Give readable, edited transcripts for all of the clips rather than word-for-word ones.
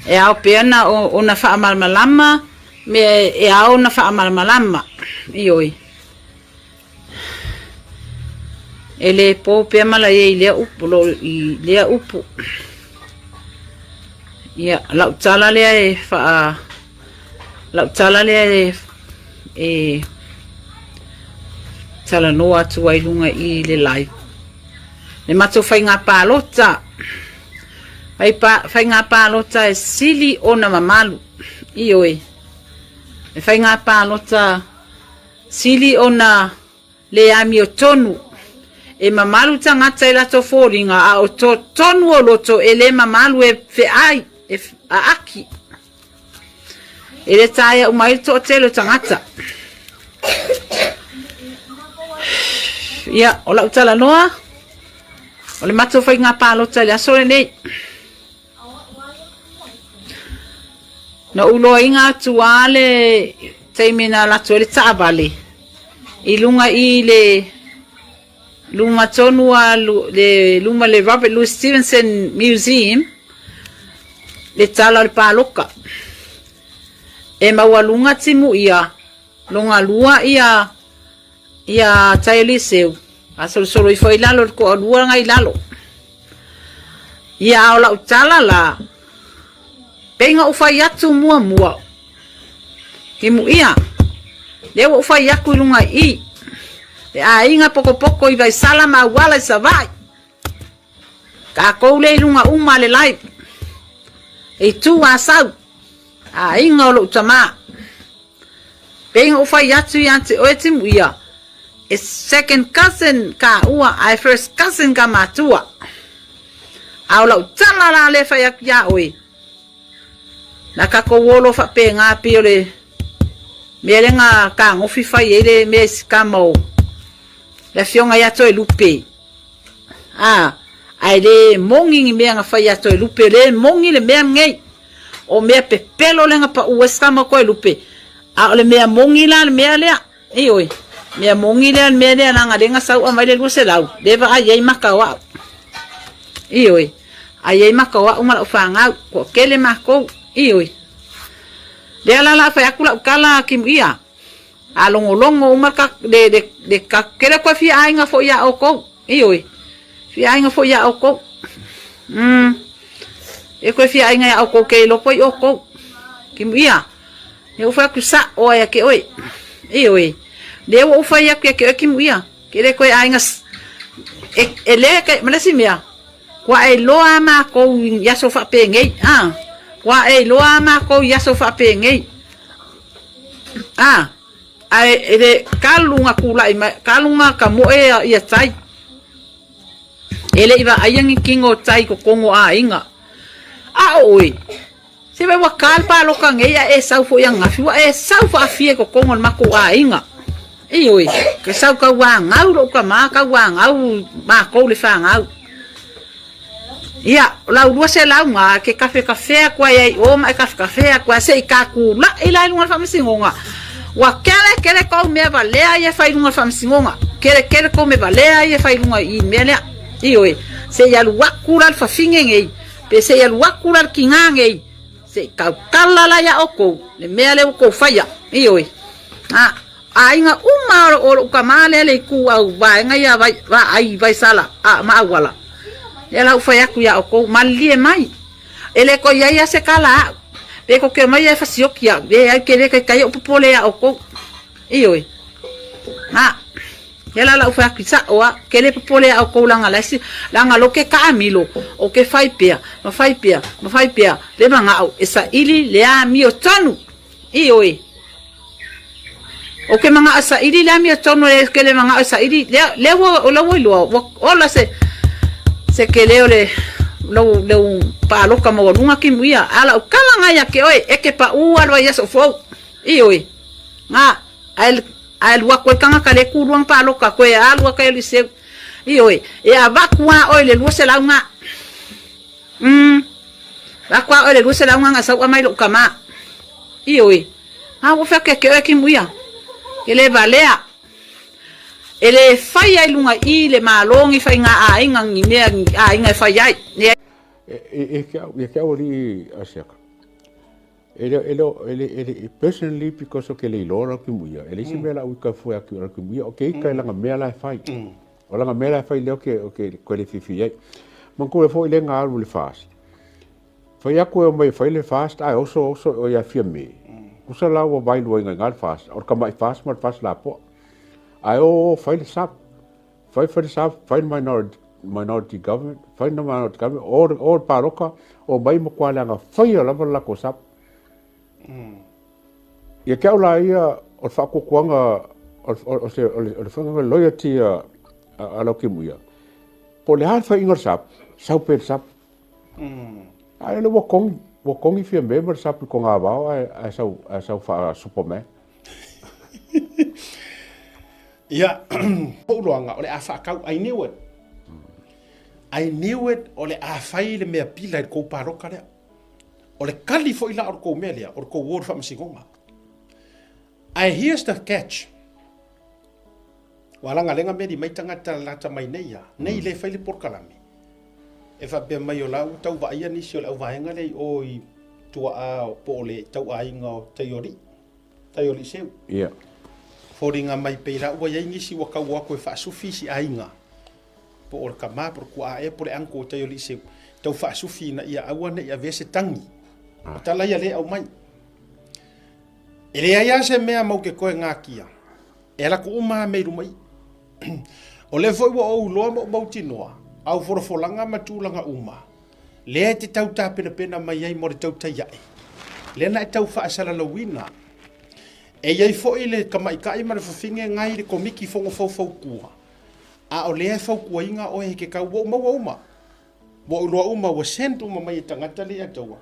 E ao pea na ona faamalamalama mea e ao ona faamalamalama. Ioe. E le po pea malaia i lea upu, lo, i lea upu. Ia, lau tala lea e faa, lau tala lea e, e talanoa atu ai luga i le live. Le matou faiga palota. Fai pa, faiga palota e sili ona mamalu. Ioe. Le faiga palota sili ona le amiotonu. E mamalu tagata i latou foliga, a o totonu o loto e le mamalu e feai, e aaki. E le taea uma ai le toatele o tagata. Ia, o lau talanoa, o le matou faiga palota i le aso lenei. Na ou loaina atu lava le taimi na alu atu ai le taavale i luga i le luma tonu a le luma le Robert Louis Stevenson Museum le tala o le paloka. E maualuga timu ia loga lua ia ia tai o Eliseu, a solosolo ifo i lalo i le toalua na i lalo. Ia a o lau tala la, pei na ou fai atu muamua, timuia, lea ua ou fai atu i luga i i, le aiga pokopoko i Vaisala ma Auala i Savaii, tatou lea i luga uma le live, e itu Asau, aiga o lou tamā. Pei na ou fai atu ia te oe Timuia, e second cousin ka ua ae first cousin ka matua. A o lau tala la lea fai atu ia oe, na tatou olo faapena pei o le mea lea na tagofi fai ai le mea i si tama o le afioga ia Toelupe. A, ae le moni ni mea na fai ia Toelupe, le moni le mea lenei. O mea pepelo lea na pau ai si tama o Toelupe, a o le mea moni la le mea lea. Ioe, mea moni lea le mea lea leaga lea na sau aumai le 200, lea vaai ai maka o au. Ioe, ai ai maka o au ma lau fanau, toatele makou. Ioe. Lea la la fai atu lau tala Kimuia, A logologo uma ka, le, le, le ka, kele koe fia aiga foi iā ʻoukou. Ioe, fia aiga foi iā ʻoukou. Mm. E koe fia aiga iā ʻoukou ke iloa koe i ʻoukou. Kimuia, e ou fai atu saʻo ai ia ke ʻoe. Ioe, lea ua ou fai atu ia ke ʻoe Kimuia, ke le koe aiga, e, e le, ke, ma le isi mea, kua e iloa a mākou i aso faapenei, a, kua e iloa a mākou i aso faapenei. A, ae e le kalu na kulaʻi mai, kalu na ka moe ia tai. E le i vaaia ni kino o tai i totonu o aiga. A o oe, se wai ua ka le paloka nei a e sau foi ananafi, ua e sau faafia i totonu o le matou aiga. Ioe, ke sau tauanau lou tama, tauanau matou le fanau. Ia, o lau 200 na, ke kafekafea atu ai ai i o ma e kafekafea atu ai, se i tatulaʻi la i luga o le faamasinoga. Ua kelekele kou mea valea ia e fai i luga o le faamasinoga. Kelekele kou mea valea ia e fai i luga i le mea lea. Ioe, se i alu atu la le fafine nei, pe se i alu atu la le tinā nei, se i tautala la iā ʻoukou le mea lea ua tou faia. Ioe. A. Aiga uma o lou tama lea le itu au vaega ia vai vaai Vaisala a ma Auala. Lea la ua fai atu ia outou, malilie mai. E le toe iai a se kala a'u. Pe tou te omai e fasioki a'u, leai ke le taitai o'u popole ia outou. Ioe. A, lea la la ua fai atu, sa'o a, ke le popole ia outou leaga la isi, leaga lo ke taamilo, o ke fai pea, ma fai pea, ma fai pea, le mana'o e saili le amio tonu. Ioe. O ke manaʻo saʻili le amiotonu e ke le manaʻo saʻili lea lea ua o lau iloa ua ola se se kele o le lou lou paloka maualuga kimuia a lau kala ngai ia ke oe e ke paʻu alu ai i aso fou. Ioe. Nga ae ae lua koe kangaka le kuluanga paloka koe alu aka Eliseu. Ioe. E avaku a oe le 200 nga. Umm. Lako a oe le 200 nga sauʻa mai loʻu kamā. Ioe. A ua fea ke ke oe kimuia. Ke le valea. E le fai ai lunga i le malo ni fai ngā aiga ni mea ni aiga e fai ai. E, e, e ke au, e ke au alii Asiaka. E le, e le, e le, e le, personally because o ke le iloa Laukimuia, e leai se mea o le a uika fua atu i Laukimuia, o ke ika e lana mea la e fai. O lana mea la e fai lea o ke, o ke koe le fiafia ai. Manatua foi lea na alu i le FAST. Fai atu e omai e fai le FAST ae oso oso o ia Fiame. Tusa la ua vaeluaina i ina le FAST, o le tamai FAST ma le FAST lapoa. Ae o o fai le SAP. Fai fai le SAP, fai le minority, minority government, fai le minority government, o, o le palota, omai matua leaga faia lava le latou SAP. Ia te au la ia, o le faatuatuaga, o, o, o, se, o le, o le faiga loyalty a, a, a Laukimuia, po o le a le faiga o le SAP, sau pea le SAP. Ae lea ua togi, ua togi Fiame ma le SAP i Togavao ae, ae sau, ae sau faa-Superman. Ia, ou iloaga o le a faatau, I knew it. I knew it o le a fai le mea pila i le tou paloka lea. O le kali foi la o le tou mea lea, o le tou o i le faamasinoga. Ae here's the catch. Ua lagalega meli mai tagata lata mai nei ia, nei le fai le polokalame. E faapea mai o la ua tau vaaia nisi o le auvaega lea i o i tuaa po o le tauaiga o Taiolii, Taiolii Seu. Ia. Foliga mai pei la ua i ai nisi ua tau o atu e faasufi isi aiga, po o le tama po o le tuaa ea po o le uncle o Taiolii Seu, tau faasufi ina ia aua ne i avea se tagi. O tala ia lea e aumai. E leai lava se mea mau ke toe gatia, e ala atu uma lava mea i luma i i. O lea foi ua ou iloa ma ou mautinoa, au folafolaga ma tulaga uma, lea e te tau tapenapena mai ai mo le tautai ae, lea na e tau faasalalauina. E i ai foi le tamaitai ma le fafine nai le Komiti Fono Faufautua, a o lea e fautuaina oe e ke tau, ua ou maua uma, ua ou iloa uma, ua send uma mai e tagata lea ia taua.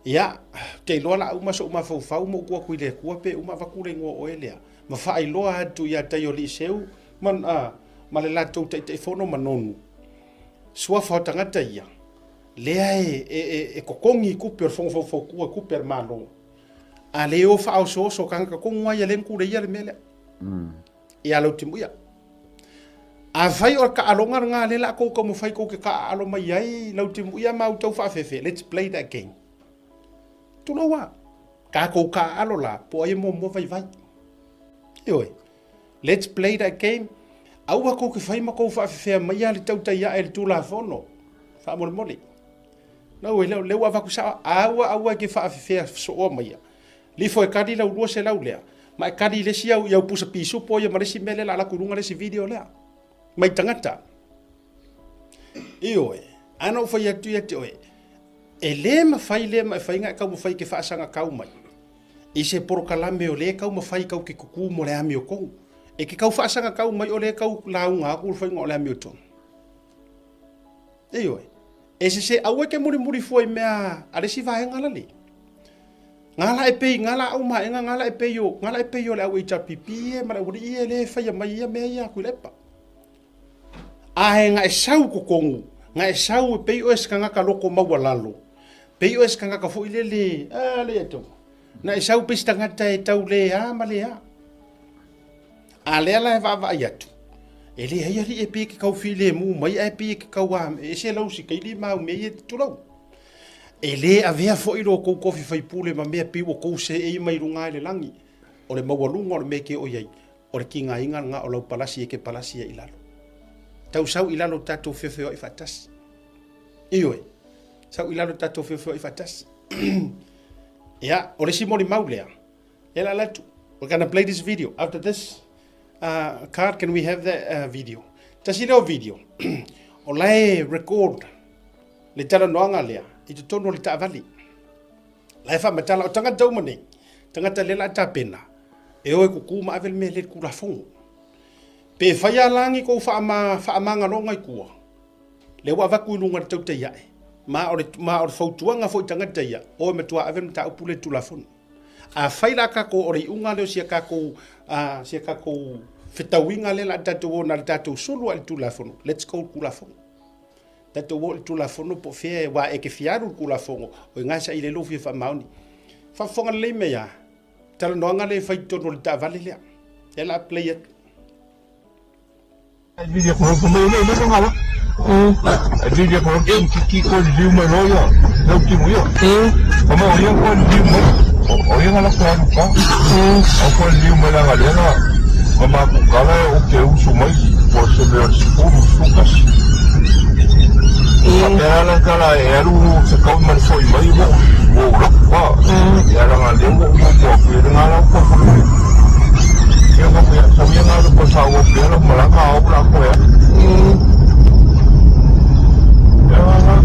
Ia, ou te iloa o le a uma so'u mafaufau ma ou tuu atu i le Atua pe uma avatu le igoa o oe lea, ma faailoa atu ia Taioliiseu ma, a, ma le latou Taitaifono ma Nonu, suafa o tagata ia, lea e, e, e, e totogi i tupe o le Fono Faufautua, tupe a le Malo. A le o faaosooso tagata tonu lava ia lea na tuleia le mea lea. Ia Lautimuia. Afai o le taaloga lena lea la tou taumafai tou te taaalo mai ai Lautimuia ma outou faafefe, let's play that game. Tulou a. Tatou taaalo la, po o ai e muamua vaivai. Ioe. Let's play that game. Aua tou te fai ma tou faafefea maia le tautai ae le Tulafono. Faamolemole. No, lea, lea ua avatu sao. Aua, aua e te faafefea sooa maia. Lifo e kali lau 200 lea, ma e kali i le isi au, i au pusa pisupo ia ma le isi mea lea la alaku i luga le isi video lea. Mai tagata. Ioe, a na ou fai atu ia te oe, e le mafai lea ma e fai nga e taumafai ke faasagatau mai i se polokalame o lea e taumafai kau ke kuku mo le amiotonu. E ke kau faasagatau mai o lea e tau lauga atu le faiga o le amiotonu. Ioe, e sese aua e ke mulimuli fua i mea a le isi vaega lale. Nga la e pei, nga la au maega, nga la e pei o, nga la e pei o le au HRPP e ma le aualii e le faia mai ia mea ia Tuilaepa. Ae nga e sau totonu, nga e sau e pei oe se tagata loko maualalo, pei oe se tagata foi lele, a le ia tau. Na e sau pei se tagata e tau le a ma le a. A lea la e vaavaai atu, e leai alii e pei e ke kau filemu mai ae pei e ke kau a, e ese lau sikaili ma au mea ia e tulou. E lē avea foi lo outou tofi faipule ma mea pei ua tou seei mai luga i le lagi. O le maualuga o le mea e ke o i ai, o le tigaina lena o lau palasi e ke palasi ai i lalo. Tau sau i lalo tatou feofeoai faatasi. Ioe, sau i lalo tatou feofeoai faatasi. Ia, o le isi molimau lea, e ala atu, we're gonna play this video. After this, uh, card, can we have that uh, video? Tasi lea o video, o la e record le talanoaga lea i totonu o le taavale. La e faamatala, o tagata uma nei, tagata lea la a tapena, e o e kuku ma ave le mea lea i le Tulafono. Pe fai a lagi kou faamagaloga i tua, lea ua avatu i luga i le tautai ae, ma o le, ma o le fautuaga foi i tagata ia, o e matua ave le mataupu lea i le Tulafono. Afai la tatou o le iuga lea o sia tatou, uh, sia tatou fetauiga lea la a tatou o na le tatou sulu a i le Tulafono, let's go Tulafono. Tatou o i le Tulafono po o fea aua e te fia alu i le Tulafono, o i ina e saili ai lou fia faamaoni. Faafofoga lelei mai a, talanoaga lea e fai i totonu o le taavale lea. Lea la a play atu. Fai mai o ia koe liliu mai, o ia na lako alu ka. Au koe liliu mai leaga lea na na matou tala ou te usu mai po o se mea o le 10, 11. Faapea la lana tala e alu fetaui ma le foi mai ua ou lako a. Ia leaga lea ua ou nofo atu ia lena la ua toe foi mai. Ia ou fai atu, sau ia na alu toe faaauau pea lau malaga a ou la toe alu. Ia la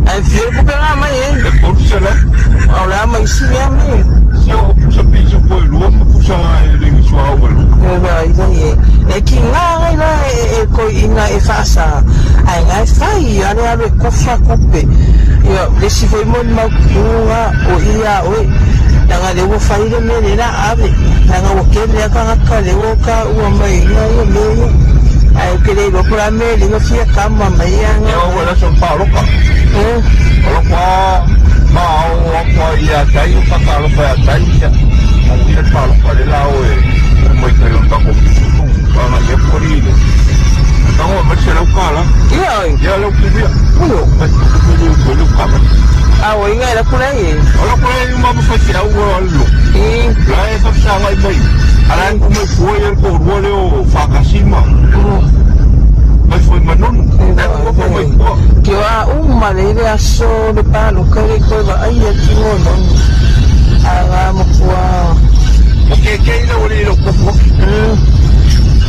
Ae fia le kupe nga mai e. O le a mai isi mea mai. E vai vai e. E ki nga ngai la e koi ina e faasa. Ae nga e fai ale alu e kofa kupe. Ia le isi foi mo ni mau kuga o ia oe. Leaga lea ua fai le mea lea la ave. Leaga ua kele lava tagata lea ua taua mai ina ia mea ia. Ae ou te le iloa po o le a mea e lima fia kama mai ia nga. Ia ua le aso paloka. O loko a ma o aku ai ia tai o whakalofa ia tai ia. O ia paloka le la o e o mai kai o tako tu. Ana ia pori le. Tango mai se lau kala. Ia oi. Ia lau kibia. Uio. Mai tu tu tu tu kama. A o inga e la kula e. O la kula e uma ma fai au o lo. La e whakasanga i mai. Ala e kumai fua i ko rua leo whakasima. Mai foi manonu. E ko mai fua. Ke a uma le le aso le paloka le koe vaai a tino nonu. A ngā mokua. O ke ke ila o le lo kofu.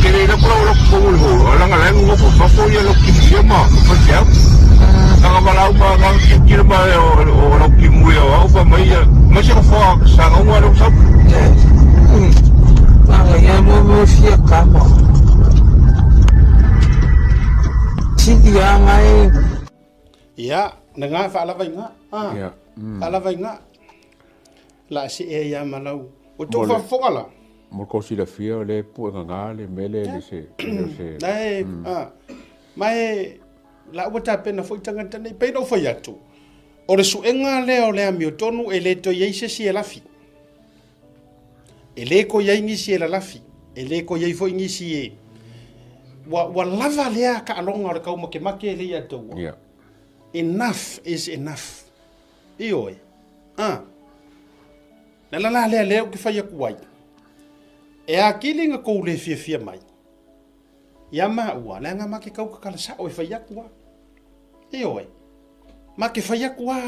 Ke le la kula o lo kofu le ho. Ala nga la ngo fo fo ia lo ki ia ma. Fa ke au. Nga ma la ma nga ki ki ma o lo ki mu ia au fa mai ia. Ma se fo sa nga wa lo sa. Aga ia mo mo fia kama. Sidi a ngai. Ia, na nga whaalava i nga. Ah, Ia. Whaalava i nga. La se e ia malau. O tō Mo le- whafonga la. Mo ko silafia o le puega ngā le mele le se le se Na e, ah, ma e, la ua tapena foi tagata nei, pei na ou fai atu. O le suega lea o le amiotonu e le toe i ai se isi e lafi. E le toe i ai nisi e lalafi. E le toe i ai foi nisi e... Ua, ua lava lea taaloga o le taumakemake e le ia taua. Ia. Enough is enough. Ioe. Ah. Le ala la lea lea ou te fai atu ai. E akili na kou le fiafia mai. Ia maua, leaga ma ke kau kakala sao e fai atu a. Ioe. Ma ke fai atu a.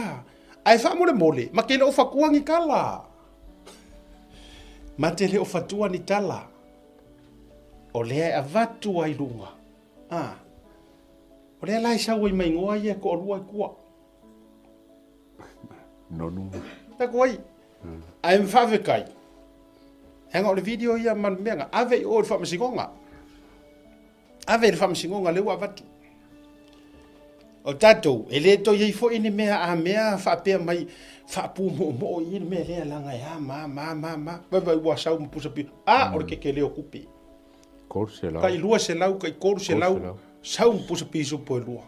Ae faamolemole, ma ke le o fatua ni tala. Ma te le o fatua ni tala. O lea e avatu ai luga. Ah. O lea la e sau ai mai ngoa ia e toalua i tua. Nonu. Taku ai. Ae mawhawhekai. Leaga o le video ia ma le mea na ave i o i le faamasinoga. Ave i le faamasinoga lea ua avatu. O tatou, e le toe i ai foi ni mea a mea faapea mai faapumoomoo i le mea lea leaga e a ma ma ma ma. Vaivai ua sau ma pusa pio. A, o le kekele o kupe. 300. Tai 200, tai 300, sau ma pusa pisupo e lua.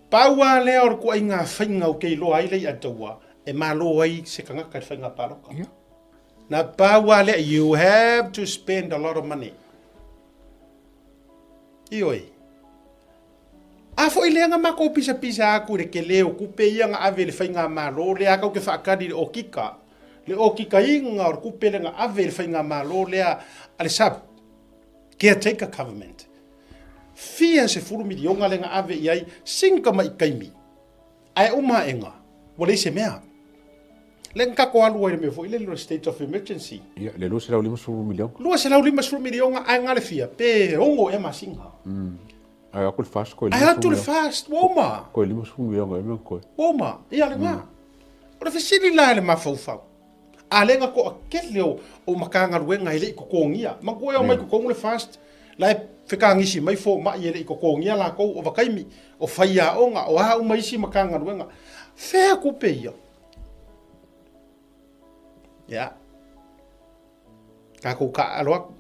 Pau lava lea o le ituaiga faiga ou te iloa ai le i'a taua e malo ai se tagata i le faiga palota. Na pau lava lea, you have to spend a lot of money. Ioe. A foi lea na matou pisapisa atu i le tele o tupe ia na ave i le faigamalo lea, tatou te faatali i le okika, le okikaina o le tupe lea na ave i le faigamalo lea a le sub caretaker government. Fia 10 miliona lea na ave i ai sing tama'i taimi ae uma aʻega ua leai se mea. Lea na tatou alu ai i le mea foi lele o le state of emergency. Ia, le 250 miliona. 250 miliona ae na le fia pe 6 ea masina. Ae atu le FAST koe Ae atu le FAST ua uma. Koe 50 miliona ea mea koe. Ua uma, ia lena. O le fesili la e le mafaufau. A lea na toatele o, o Matagaluega e le i totogia. Manatua e omai i totonu le FAST, la e fetagisi mai fomai e le i totogia latou, o vakaimi, o faiaoga, o a uma isi Matagaluega. Fea tupe ia? Ia. Tatou taaalo atu.